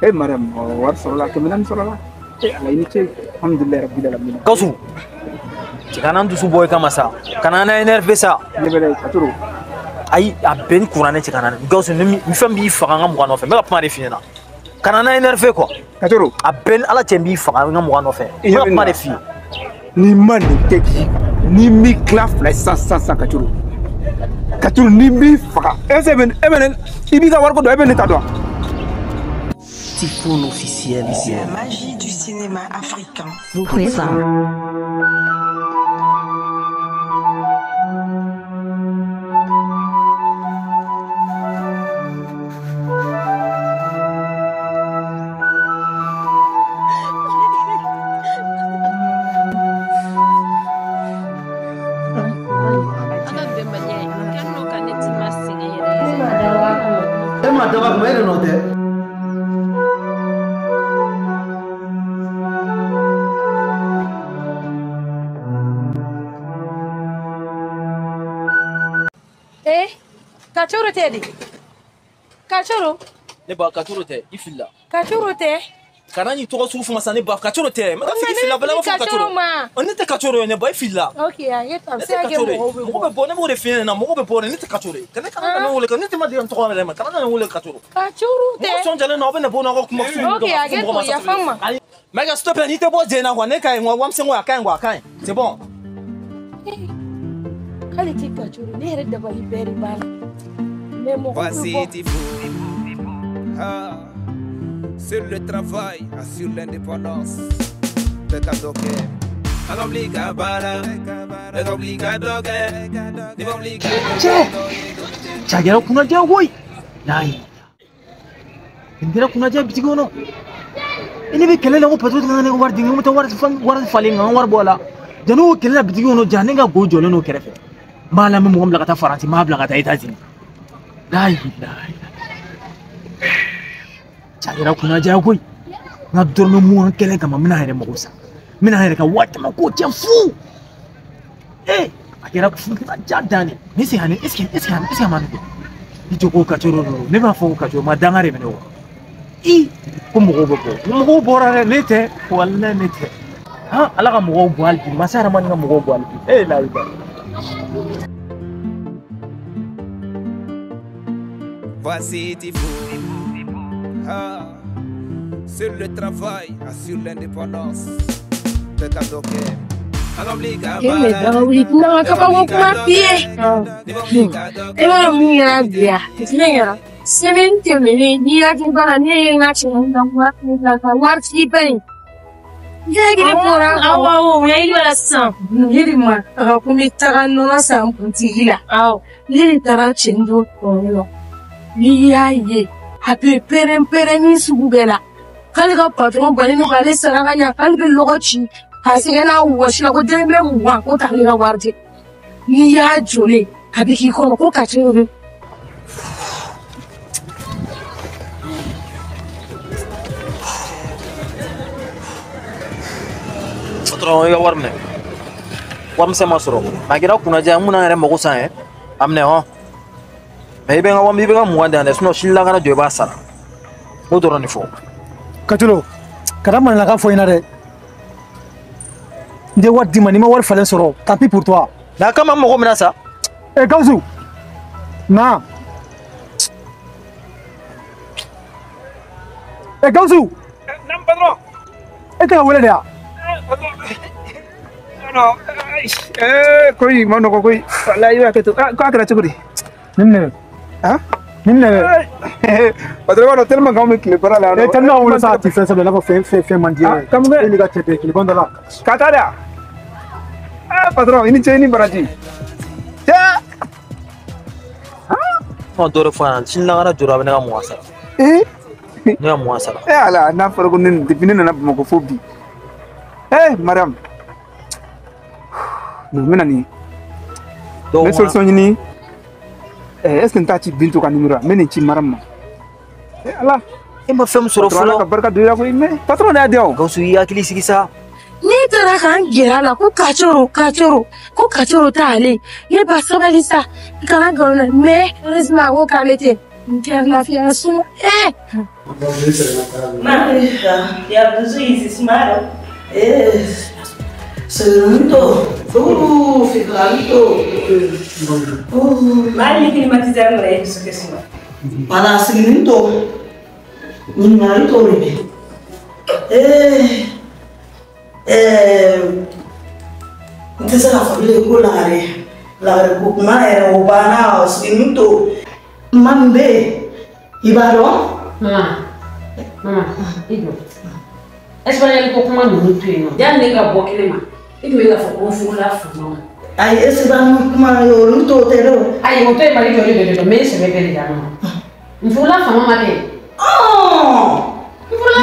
E Mariam wari sɔrɔla 400 sɔrɔla. E Ala i ni ce. Alhamdulilayi rabbil alamin. Gawusu cɛ kana n dusu bɔ i kama sa. Kana n énervé sa. Ne bɛ Kacoro. Ayi a bɛɛ ni kuranɛ cɛ kana Gawusu ni fɛn b'i faga n ka mugan nɔfɛ n bɛ ka kuma de f'i ɲɛna. Kana n énervé quoi. Kacoro. A bɛɛ ni Ala cɛ n b'i faga n ka mugan nɔfɛ. N bɛ ka kuma de f'i ye. N'i ma nin kɛ k'i ni m'i tila fila ye sisan Kacoro. Kacoro ni b'i faga e bɛ i b'i ka wariko dɔn e bɛ ne ta dɔn. Typhoon officiel. La magie du cinéma africain. Vous présente. Kacoro tɛ de. Kacoro. Ne ba Kacoro tɛ i filila. Kacoro tɛ. Kana n'i tɔgɔ sugu fɔ ma sa ne ba Kacoro tɛ. Ma taa fili bala fɔ Kacoro. Ne tɛ Kacoro ye ne ba i filila. Ok a ye ta se ka kɛ mɔgɔw bɛ bɔ. Mɔgɔ bɛ bɔ ne b'o de f'i ɲɛna mɔgɔ bɛ bɔ ne tɛ Kacoro ye. Kana ne wele ne tɛ ma deli n tɔgɔ yɛrɛ ma kana ne wele Kacoro. Kacoro tɛ. Mɔgɔ sɔn jalen na aw bɛ ne bɔ n'aw ka kuma sugu. Ok a kɛ to yafa n ma. Mɛka s'il te plaît n'i tɛ bɔ jen na quoi ne ka ɲi wamisɛn ko a ka ɲi quoi a ka ɲi c'est bon. K'ale tɛ Kacoro ne yɛrɛ dabali bɛɛ de b'a la. Voici Tifou. Ah, sur le travail, assure l'indépendance. Cɛ! Cɛ a kɛra kunnaja koyi! Layi! Nin kɛra kunnaja bitigi kɔnɔ. E ne bɛ kɛlɛ la ko patron tɛ ka ne ka wari di n ko n bɛ taa wari falen ka n wari bɔ a la. Ja n'o kɛlɛ la bitigi kɔnɔ ja ne ka go jɔlen don kɛrɛfɛ. N b'a la n bɛ mɔgɔ bila ka taa Faransi n b'a bila ka taa États-Unis. Layi layi. Cɛ a kɛra kunnaja koyi. N ka dɔrɔmɛ 20 kama n bɛna n yɛrɛ mago sa. N bɛna n yɛrɛ ka 500 ko cɛ fu. Eh! A kɛra kunnaja dan de. Ne se ka ne est ce que a ma nin kɛ? I jɔ ko Kacoro don ne b'a fɔ ko Kacoro ma danga de bɛ ne kɔ. I ko mɔgɔw bɛ bɔ mɔgɔw bɔra dɛ ne tɛ walayi ne tɛ. Han Ala ka mɔgɔw bɔ hali bi masa Aramani ka mɔgɔw bɔ hali bi e layi. Voici Tifou. Ah, sur le travail, assure l'indépendance. E bɛ wuli kuma kabako kuma f'i ye. E b'a dɔn mun kɛra bi yan? Ne kɛra semaine tɛmɛnen n'i hakili b'a la ne ye n ka cɛ ka wari ka wari f'i ba in. Ne bɔra awɔ awɔ o hakili b'a la sisan. Ne de ma a ka ko n bɛ taga nɔnɔ san kuntigi la. Awɔ. Ne de taara cɛnin dɔ tɔɔrɔ la. N'i y'a ye a bɛ pɛrɛn pɛrɛnni sugu bɛɛ la. K'ale ka patron bannen don k'ale sara ka ɲa k'ale bɛ lɔgɔ ci. K'a sɛgɛn n'a wɔsi la ko dɛrɛmɛ 20 ko t'ale ka wari di. N'i y'a jɔlen a bɛ k'i kɔnɔ ko Kacoro bɛ. Patron i ka wari minɛ. Warimisɛn ma sɔrɔ. A kɛra kunnaja ye n bɛna n yɛrɛ mago san yɛ. A minɛ hɔn. Mais i bɛ n ka i bɛ n ka 20 di yan dɛ sinon sini lakana jɔ i b'a sara. N b'o dɔrɔn de fɔ. Kacoro kana manalakan fɔ n ɲɛna dɛ. N tɛ wari d'i ma n'i ma wari falen sɔrɔ tant pis pour toi. Mais a kama n mago minɛ sa. Eh Gawusu na. Eh Gawusu. Naam patron. E tɛ ka wele de ya? Non eh koyi ma nɔgɔ koyi. Walayi i b'a kɛ ten. Ah k'a kɛra cogo di? Nin minɛ. Han? Nin minɛ. Patron b'a dɔn tellement k'anw bɛ tile baara la yan nɔ. Eh tellement wolo sa ti fɛn sɛbɛn i n'a fɔ fɛn man di ye. Ka mun kɛ? E n'i ka cɛ tɛ tile da la. Ka taa de wa? Ah patron i ni ce i ni baraji. Cɛ! Ɔ dɔ de fɔ a ɲɛna sini lakana jɔra a bɛ ne ka 20 sara. Eh? Ne ka 20 sara. Eh Ala n'a fɔra ko ne depuis ne nana Bamakɔ fo bi. Eh Mariam. N bɛna nin. N bɛ solution ɲini. Eh est ce que n t'a ci Bintu ka numéro la? N bɛ nin ci Mariam ma. Eh Ala. E ma fɛn min sɔrɔ Patron Ala fɔlɔ. ka barika don i la koyi mais patron de y'a di yan o. Gawusu i hakili sigi sa. Ne taara k'an gɛrɛ a la ko Kacoro Kacoro ko Kacoro t'ale. Ne ba sabali sa i kana nkalon na mais heureusement a ko k'ale tɛ. N tɛ lafiya so. Santo, ficanto. Mali climatizar não é isso que se Para seguinte, minha torre. Então a família colare, la kuma era obana, seguinte, mambe, ibaro. Mama, mama, ido. Espanhol ko kuma nunu to yen nɔ yanni ne ka bɔ kɛnɛ ma i tun bɛ k'a fɔ ko n furula faama ma. Ayi e se b'an kuma ye olu t'o tɛ dɛ o. Ayi o to ye Mali jɔlen bɛɛ de dɔn mɛ e sɛbɛ bɛɛ de d'a ma. N furula faama ma dɛ. N furula faama ma.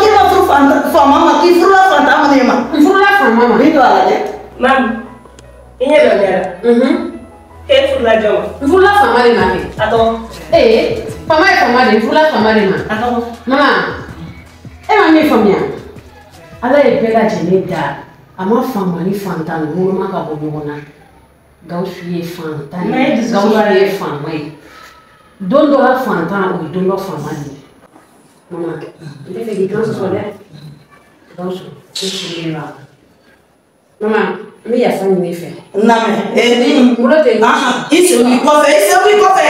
K'i ma furu faama ma k'i furula fantan ma ne ma. N furula faama ma. Min don a la dɛ. Mamu i ɲɛ bɛ ne la. E furula jɔn ma. N furula faama de ma kɛ. A tɔgɔ. Ee faama ye faama de ye n furula faama de ma. A tɔgɔ. Mama e ma min faamuya. Ala ye bɛɛ lajɛlen da a ma faama ni fantan woloma ka bɔ ɲɔgɔn na. Gawusu ye fantan ye, Gawusu ye faama ye. Don dɔ la fantan o ye don dɔ faama de ye. Mama n tɛ fɛ k'i kan sɔsɔ dɛ. Gawusu e furulen b'a kun. Mama n bɛ yafa ɲini i fɛ. N lamɛn ni. N bolo tɛ. I sen b'i kɔfɛ i sen b'i kɔfɛ.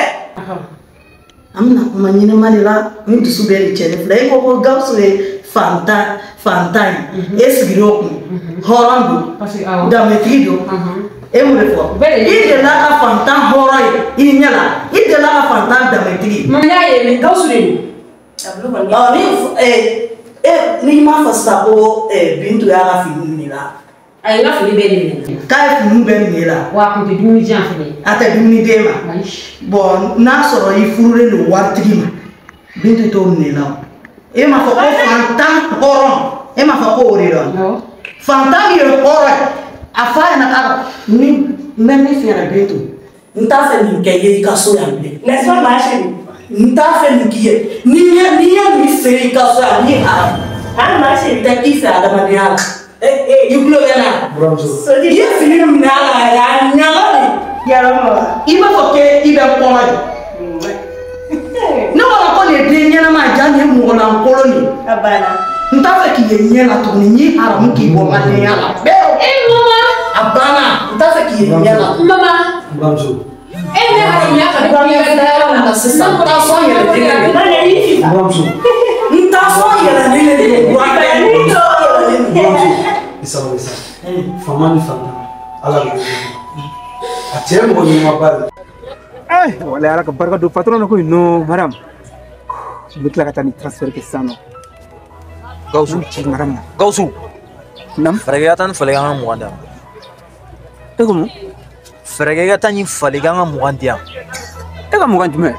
An bɛna kuma ɲɛnɛma de la n dusu bɛɛ de cɛnnen filɛ e ko ko Gawusu ye fantan fantan ye e sigir'o kun hɔrɔn don danbetigi don e mun de fɔ i delila ka fantan hɔrɔn ye i ɲɛ la i delila ka fantan danbetigi. Mama y'a ye mɛ Gawusu de don. Ɔ ni e n'i m'a fɔ sisan ko Bintu y'a ka fini minɛ la. A ye n ka fini bɛɛ de minɛ. K'a ye fini bɛɛ minɛ la. Wa a kun tɛ dumuni di yan fɛnɛ. A tɛ dumuni d'e ma. Bɔn n'a sɔrɔ i furulen don waritigi ma Bintu t'o minɛ la o. E m'a fɔ ko fantan hɔrɔn e m'a fɔ ko o de dɔn. Fantan min ye hɔrɔn ye a f'a ɲɛna k'a ni n bɛ min f'i ɲɛna Bintu n t'a fɛ nin kɛ i ye i ka so yan bilen. N'est-ce pas ma chérie? N t'a fɛ nin k'i ye n'i ye nin feere i ka so yan ni haramu. Ah ma chérie. Tɛ k'i fɛ adamadenya la. I tulo bɛ n na. I ye fini minɛ a la yɛrɛ a ɲaga de. Yàrá ma. I b'a fɔ k'e i bɛ kɔnɔ de. Ne ko ko nin ye den ɲɛnama ye ja nin ye mɔgɔlankolon de ye. A banna. N t'a fɛ k'i ye ɲɛ la tuguni n y'i haramu k'i bɔ n ka denya la pewu. E mama. A banna n t'a fɛ k'i ye ɲɛ la. Mama. N bamuso. E ne haramuya ka ne k'i ka dayɔrɔ la sisan n taasɔn yɛlɛlen de don. N bamuso. N taasɔn yɛlɛlen de don. Wa n taasɔn yɛlɛlen de don. N bamuso. I sabali sa. Faama ni fantan Ala de b'o dɔn. A cɛ ye mɔgɔ ɲɛnamaba de ye. Walahi Ala ka barika don patron na koyi non madame. N bɛ tila ka taa nin transfert kɛ sisan nɔ. Gawusu. Madame na. Gawusu. Nam. Fɛɛrɛ kɛ i ka taa ni falen k'an ka 20 di yan. E ko mun? Fɛɛrɛ kɛ i ka taa ni falen k'an ka 20 di yan. E ka 20 jumɛn?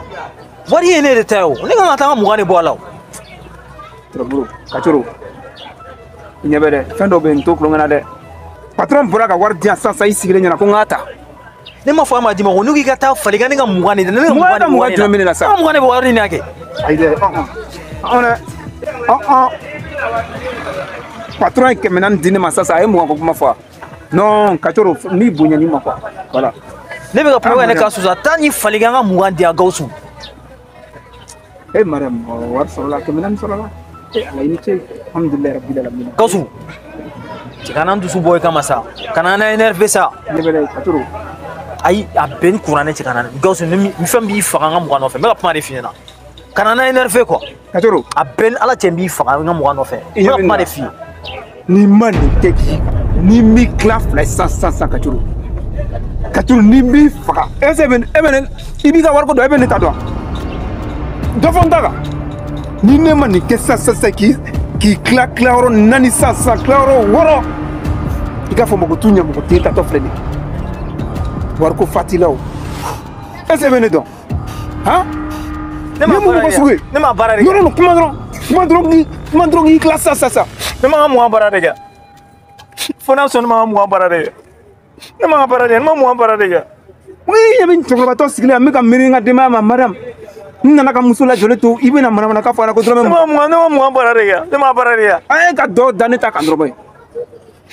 Wari ye ne de ta ye o. Ne kan ka taa n ka 20 de bɔ a la o. Tɔrɔbolo Kacoro. I ɲɛ bɛ dɛ fɛn dɔw bɛ yen n t'o tulonkɛ na dɛ. Patron bɔra ka wari di yan sisan sisan i sigilen ɲɛna ko n k'a ta. Ne ma fɔ a ma di ma ko n'u k'i ka taa falen ka ne ka 20 de ne ka 20 de 20 jumɛn bɛ ne la sa? Ne ka 20 de bɛ wari nin na kɛ. Ayi dɛ ɔn dɛ ɔn patron ye 400 di ne ma sisan a ye 20 ko kuma fɔ non Kacoro n'i bonya n'i ma quoi voilà. Ne bɛ ka kuma ne ka susa taa ni falen k'an ka 20 di yan Gawusu. E Mariam wari sɔrɔla 400 sɔrɔla e Ala i ni ce alhamdulilayi rabbil alamin. Gawusu cɛ kana n dusu bɔ i kama sa kana n énervé sa. Ne bɛ dɛ Kacoro. Ayi a bɛɛ ni kuranɛ cɛ kana Gawusu ni fɛn b'i faga n ka 20 nɔfɛ n bɛ ka kuma de f'i ɲɛna kana n énervé quoi. Kacoro. A bɛɛ ni Ala cɛ n b'i faga n ka 20 nɔfɛ n bɛ ka kuma de f'i ye. N'i ma nin kɛ k'i n'i m'i tila fila ye sisan sisan sisan Kacoro. Kacoro n'i m'i faga e bɛ ne i b'i ka wariko dɔn e bɛ ne ta dɔn dɔ fɔ n ta kan ni ne ma nin kɛ sisan sisan sisan k'i tila tilayɔrɔ 4 sisan sisan tilayɔrɔ 6 i k'a fɔ mɔgɔ t'u ɲɛ mɔgɔ t'e tatɔ filɛ nin ye. Wariko fa t'i la o est-ce que e bɛ ne dɔn han. Ne ma baara de kɛ ne ma baara de kɛ. Non non kuma dɔrɔn kuma dɔrɔn kuma dɔrɔn k'i tila sisan sisan sisan. Ne ma n ka 20 baara de kɛ fo n'a sɔrɔ ne ma n ka 20 baara de kɛ ne ma n ka baara de kɛ ne ma 20 baara de kɛ. I ɲɛ bɛ cɛkɔrɔbatɔ sigilen yan n bɛ ka miiri n ka denbaya ma Mariam n nana ka muso lajɔlen to i bɛna manamanakan fɔ a la ko dɔrɔmɛ. Ne ma 20 baara de kɛ ne ma baara de kɛ. A ye ka dɔ da ne ta kan dɔrɔn bɔ yen.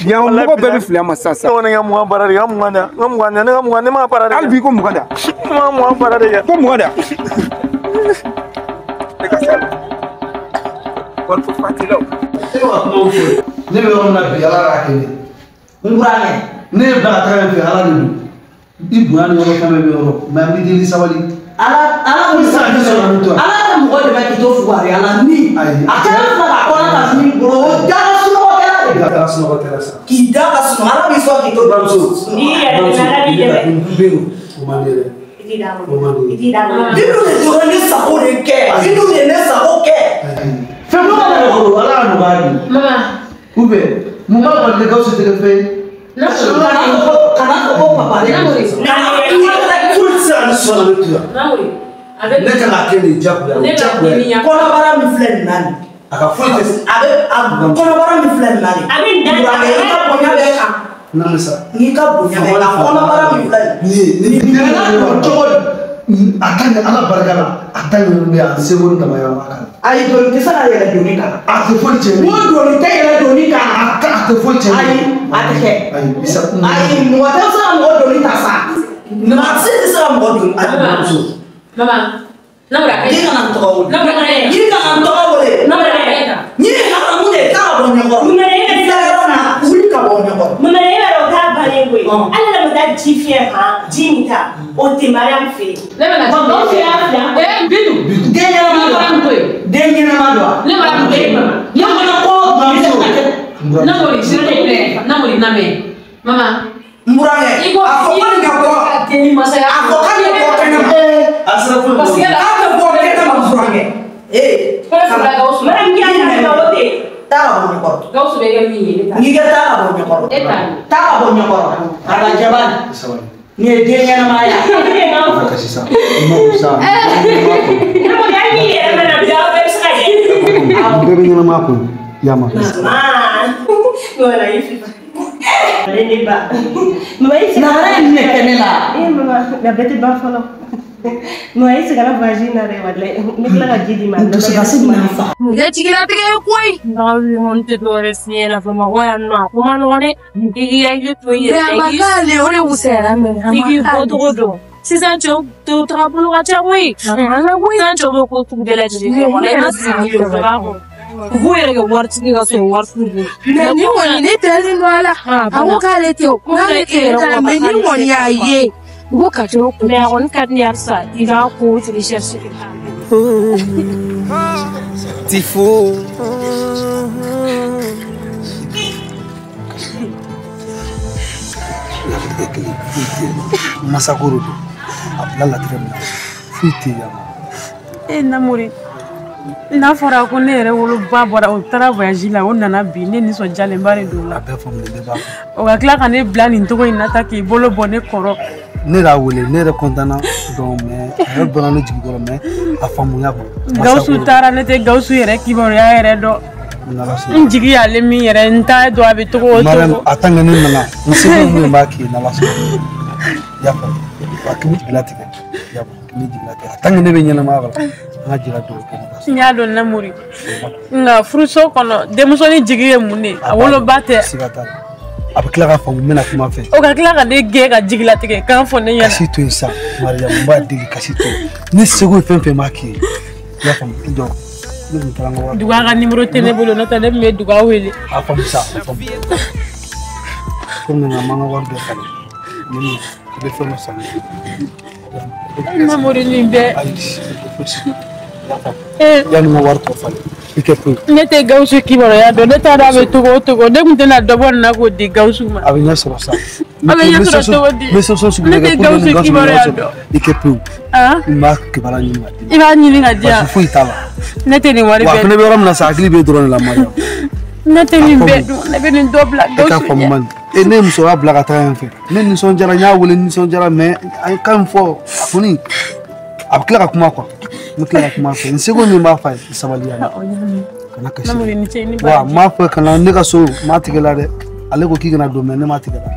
Yan mɔgɔ bɛɛ bɛ fili an ma sisan sisan. Ne kɔni ka 20 baara de kɛ n ka 20 da n ka 20 da ne ka 20 ne ma baara de kɛ. Hali bi ko 20 da. Ne ma 20 baara de kɛ. Ko 20 da. Ne ka s'a la. Wari ko fa t'i la o. E bɛ ka kuma min fɔ ne bɛ yɔrɔ min na bi Ala y'a kɛ ne. N burankɛ. Ne ye bila ka taga yen fɛ Ala de don. I bonya ni yɔrɔ fɛn bɛɛ bɛ yɔrɔ mais an b'i deli sabali. Ala ala Ko sisan tɛ sɔrɔ ka ne to yan. Ala ka mɔgɔ dɛmɛ k'i to fugariya la ni. Ayi. A kɛra fila ka kɔnɔ ka fini bolo o da ka sunɔgɔkɛla de. I ka sunɔgɔ kɛra sa. K'i da ka sunɔgɔ Ala b'i sɔn k'i to. Bamuso. N'i yɛrɛ dɛmɛ Ala b'i dɛmɛ. N bɛ yen o man di dɛ. I t'i d'a O man bolo. di. I t'i d'a bolo. Bintu de tora ne sago de kɛ. Bintu de ne sago kɛ. Fɛn bɛɛ b'a la Ala y'a nɔgɔya bi. Mama. Ou bien mun b'a bali ne Gawusu tɛ kɛ fɛn ye. Kana fɔ ko kana fɔ ko papa de. Foyi tɛ se ka ne sɔrɔ ne to yan. Ne kan ka kɛ nin diyagoya o diyagoya ye. Kɔnɔbara min filɛ nin na nin. A ka foyi tɛ. A bɛ a kɔnɔbara min filɛ nin na nin. A bɛ nin da Burankɛ i ka bonya bɛ kan. Nana sa. N'i ka bonya bɛ kan kɔnɔbara min filɛ nin. Nin ye nin Nin bɛ don cogo di? A ta ɲɛ Ala barika la a ta ɲɛ bɛ a seko ni damayɔrɔ b'a kan. Ayi doni tɛ se ka yɛlɛ doni kan. A tɛ foyi tiɲɛ ne N ko doni tɛ yɛlɛ doni kan. A tɛ foyi tiɲɛ ne Ayi a tɛ kɛ. Ayi isa. Ayi mɔgɔ tɛ se ka mɔgɔ doni ta sa. Maa si tɛ se ka mɔgɔ doni. Ayi bamuso. Mama. Yiri kana n tɔgɔ wele. Namori. Yiri kana n tɔgɔ wele. Namori. Ni ye haramu de ye taa ka bɔ ɲɛkɔrɔ. Mun na e bɛ Filɛ yɔrɔ min na wuli ka bɔ ɲɛkɔrɔ. Mun na e b'a dɔn k'a bannen koyi. Ɔn. Hali n'a ma taa ji fiyɛ han ji min ta o tɛ Mariam fɛ yen. Ne bɛna Wa Gawusu y'a fila. Eh Bintu. Den ɲɛnama Ne don bɔra wa? mun to yen. Den ɲɛnama don wa? Ne bɔra mun to yen mama. Ne fana ko doni tɛ se ka kɛ. Namori s'il te plaît. Namori lamɛn. Mama. N burankɛ I ko a fɔ ko nin ka bɔ. Den masaya. A fɔ k'a bɛ bɔ kɛnɛ ma. A sera foyi Parce que K'a bɛ bɔ kɛnɛ ma n burankɛ. Ee. Ko ne fila Gawusu. Mariam y'a ta o tɛ. Taa ka bɔ ɲɛkɔrɔ. Gawusu bɛ kɛ min ye ne t'a. N'i ka taa ka bɔ ɲɛkɔrɔ. E t'a. Taa ka bɔ ɲɛkɔrɔ. A ka jaba nin. Sabali. Nin ye den ɲɛnama ye. A kasi sa. I ma ko sa. Namori hali n'i yɛrɛ mana bila aw bɛɛ bɛ se ka jɛ. Bɛɛ bɛ ɲɛnamaya kɔnɔ. Yama. Maa. Wala i fifa. Ale ne ba. Mama i segin. Nahara ye nin de kɛ ne la. Eh mama, a bɛɛ tɛ ban fɔlɔ. Mama i seginna voyage in na dɛ walayi. N bɛ tila ka ji d'i ma. N dusukasi bɛna n faga. Nin tɛ jigilatigɛ ye koyi. N tɛ dɔwɛrɛ f'i ɲɛna Bamakɔ yan nɔ a ko man nɔgɔn dɛ. I k'i hakili to i yɛrɛ la. A ma k'ale o de wusayara mɛ. I k'i bɔcogo dɔn. Sisan cɛw tɔw tagabolo ka ca koyi. Sisan cɛw bɛ ko sugu bɛɛ lajɛlen kɛ. Walayi n'a sigi yɛrɛ b'a kɔnɔ. U b'u yɛrɛ kɛ waritigi ka sɔrɔ wari t'u bolo. Mɛ ni kɔni ne dalen don a la. A ko k'ale tɛ o k'ale tɛ yɛrɛ la mɛ ni kɔni y'a ye. U ko ka cogo ko. Mɛ a kɔni ka di ne ye halisa i k'a ko recherche. Tifo. Latigɛ kelen foyi tɛ yen. Masako de don. A bila latigɛ min na foyi tɛ yen. E Namori, n'a fɔra ko ne yɛrɛ woloba bɔra o taara voyage la o nana bi ne nisɔndiyalenba de don o la. A bɛɛ faamuya bɛɛ b'a fɔ. O ka tila ka ne bila nin cogo in na ta k'i bolo bɔ ne kɔrɔ. Ne y'a wele ne yɛrɛ kɔntanna donc mais a yɛrɛ bɔra ne jigi kɔrɔ mais a faamuya kɔnɔ. Gawusu taara ne tɛ Gawusu yɛrɛ kibaruya yɛrɛ dɔn. N jigi y'ale min yɛrɛ n t'a dɔn a bɛ cogo o cogo. A tant que ne nana n seko ye mun ye n b'a k'i ye n'Ala sɔnna. I y'a faamu wa k'i jigilatigɛ i y'a faamu k'i jigilatigɛ a tant que ne bɛ ɲɛnamaya la an ka jira dugawu kɛ ne N y'a dɔn Namori nka furuso kɔnɔ denmusonin jigi ye mun de ye a woloba tɛ. Siga t'a la a bɛ tila k'a faamu n bɛna kuma fɛ. O ka tila ka ne gɛn ka jigilatigɛ kan fɔ ne ɲɛna. Kasi to yen sa Mariyamu n b'a deli kasi to yen ne seko ye fɛn fɛn m'a k'i ye i y'a faamu i jɔ. Ne tun taara n ka wari. Duga ka numéro tɛ ne bolo n'o tɛ ne tun bɛ Duga wele. A faamu sa a faamu. Komi nana n ka wari bɛɛ falen ni i bɛ fɛn dɔ san. Namori nin bɛɛ. Ayi yanni n ka wari tɔ falen i kɛ foyi. Ne tɛ Gawusu kibaruya dɔn ne t'a dɔn a bɛ cogo o cogo ne tun tɛna dɔ bɔ nin na k'o di Gawusu ma. A bɛ ɲɛ sɔrɔ sa. A bɛ ɲɛ sɔrɔ cogo di? N bɛ sɔsɔ sugu Ne bɛɛ tɛ kɛ pour que Gawusu ni Gawusu bɛ kibaruya ɲɔgɔn sɔrɔ. dɔn. I kɛ pewu. N b'a kibaruya ɲini ka d'i ma. I b'a ɲini ka di yan. Basi foyi t'a la. Ne tɛ nin wari Wa a bɛɛ. fana bɛ yɔrɔ min na sa hakili bɛ dɔrɔn de la Mariyamu. Ne tɛ nin bɛɛ dun ne bɛ nin dɔ bila E k'a Gawusu faamu ɲɛ. man di. E ne ye musoya bila ka taa yan fɛ. Ne nisɔndiyara n y'a wele n nisɔndiyara mais a ye kan min fɔ a kɔni a bɛ tila ka kuma quoi. N bɛ tila ka kuma a fɛ n seko min b'a f'a ye sabali yan. Kana kasi. Namori ni ce ni Wa baraji. n m'a fɔ kana ne ka so n m'a tigɛ la dɛ. Ale ko k'i kana don mais ne m'a tigɛ la.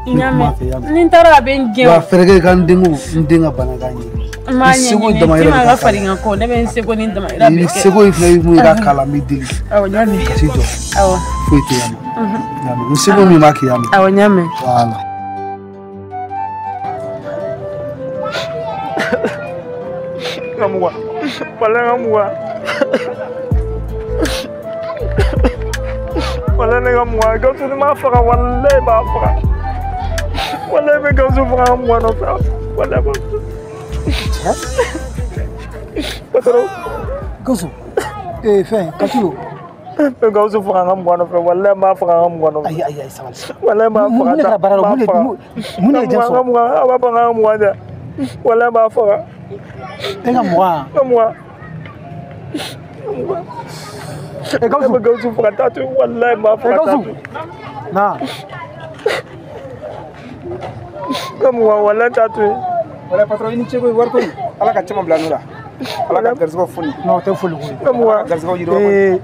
N y'a N bɛ kuma a fɛ i y'a mɛn. mɛn. Ni n taara a bɛ n gɛn Wa o. fɛɛrɛ kɛ i ka n den ko n den ka bana k'a ɲɛ. N b'a I seko ɲɛɲini damayira Tima de ka ka k'a la. farigan ko ne bɛ n seko ni damayira I bɛɛ kɛ. seko ye fɛnɛ ye mun ye i k'a k'a la n b'i deli. Awɔ n y'a mɛn. Kasi jɔ. Awɔ. Foyi tɛ yan nɔ. N y'a mɛn. N seko min b'a k'i y'a mɛn. Awɔ n y'a mɛn. Voilà. Karamɔgɔ. Walayi n ka 20. Walayi ne ka 20. Gawusu ni m'a faga walayi n b'a faga. Walayi n bɛ Gawusu faga n ka 20 nɔfɛ. Walayi n b'a faga. Patron. Gawusu. Ee fɛn Kacilo. N bɛ Gawusu faga n ka 20 nɔfɛ walayi n b'a faga n ka 20 nɔfɛ. Ayi ayi ayi sabali. Walayi n b'a faga. Mun de kɛra baara la mun de ye jan sɔrɔ? N ka 20 a b'a fɔ n ka 20 dɛ. Walayi n b'a faga. E ka 20? N ka 20. E Gawusu. Ne bɛ Gawusu faga t'a to yen walayi n b'a faga t'a to yen. Na. N ka 20 walayi t'a to yen. Walayi patron i ni ce koyi wari ko in Ala ka caman bila nɔ la. Ala ka garisɛgɛw foni. Non o tɛ foli ko ye. N ka 20. Ala ka garisɛgɛw yiriwa koyi. Ee